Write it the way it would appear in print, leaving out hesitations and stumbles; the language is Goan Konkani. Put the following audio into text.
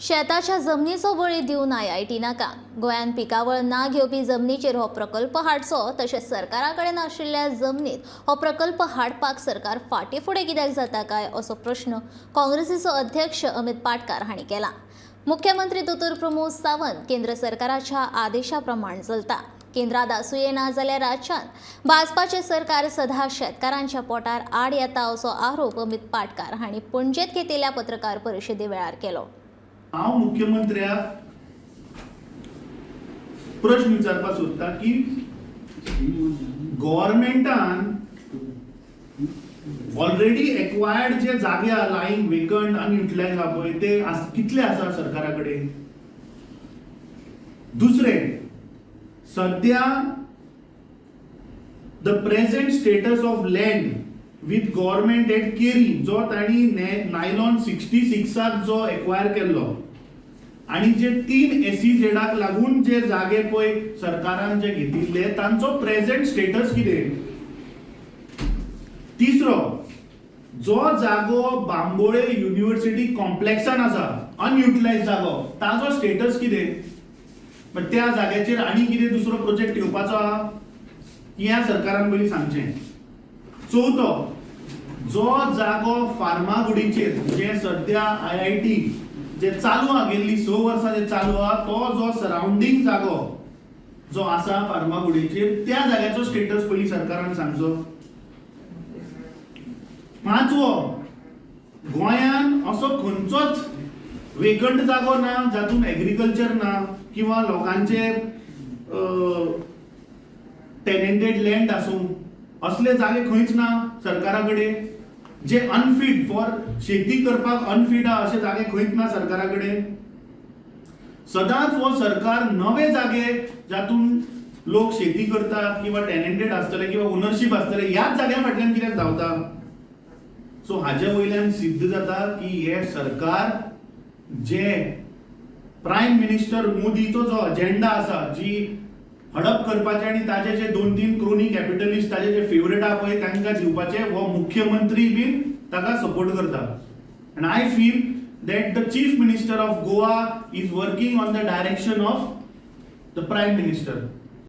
शेताच्या जमनीचो बळी दिवन आयआयटी नाका. गोंयांत पिकावळ ना घेवपी जमनीचेर हो प्रकल्प हाडचो, तशेंच सरकारा कडेन आशिल्ल्या जमनीत हो प्रकल्प हाडपाक सरकार फाटीं फुडें कित्याक जाता काय, असो प्रश्न काँग्रेसीचो अध्यक्ष अमित पाटकार हांणी केला. मुख्यमंत्री दोतोर प्रमोद सावंत केंद्र सरकाराच्या आदेशा प्रमाण चलता. केंद्रात आसुये ना जाल्यार राज्यांत भाजपाचे सरकार सदा शेतकारांच्या पोटार आड येता, असो आरोप अमित पाटकार हांणी पणजेत घेतिल्ल्या पत्रकार परिशदे वेळार केलो. हांव मुख्यमंत्र्याक प्रश्न विचारपाक सोदता की गव्हर्मेंटान ऑलरेडी एक्वायर्ड जे जागे लाईंग वेकंट अनयुटिलायज आहा पळय, ते कितले आसा सरकारा कडेन? दुसरें, सद्या the present status of land with government at Keri, जो तांणी नायलॉन 66 जो एक्वायर केल्लो आणि जे तीन एसईझेडाक लागून जे जागे पळय सरकारान जे घेतिल्ले, तांचो प्रेझेंट स्टेटस कितें? तिसरो, जो जागो बांबोळे युनिव्हर्सिटी कॉम्प्लेक्सान आसा, अनयुटिलायज जागो, ताजो स्टेटस कितें? पण त्या जाग्याचेर आनी कितें दुसरो प्रोजेक्ट येवपाचो आहा, ह्या सरकारान पयलीं सांगचें. चवथो, जो जागो फार्मागुडीचेर जे सद्या आयआयटी जे चालू आहा, गेल्ली 6 वर्सां जे चालू आहा, तो जो सरावंडींग जागो जो आसा फार्मागुडीचेर, त्या जाग्याचो स्टेटस पयलीं सरकारान सांगचो. पांचवो, गोंयान असो खंयचोच वेकंट जागो ना जातून एग्रीकल्चर ना किंवा लोकांचे टेनेंटेड लँड आसूं, असले जागे खंयच ना सरकारा कडेन. जे अनफीट फॉर शेती करपाक अनफीट आहा, अशे जागे खंयच ना सरकारा कडेन. सदांच हो सरकार नवे जागे जातून लोक शेती करतात किंवा टेनेंटेड आसतले किंवा ओनरशीप आसतले, ह्याच जाग्या फाटल्यान कित्याक धांवता? सो हाजे वयल्यान सिद्ध जाता की हे सरकार जे प्रायम मिनिस्टर मोदीचो जो अजेंडा आसा, जी हडप करपाचे आनी ताजे जे दोन तीन क्रोनी कॅपिटलिस्ट, ताजे जे फेवरेट आहा पळय, तांकां दिवपाचे, हो मुख्यमंत्री बीन ताका सपोर्ट करता. And I feel that the Chief Minister of Goa is working on the direction of the Prime Minister.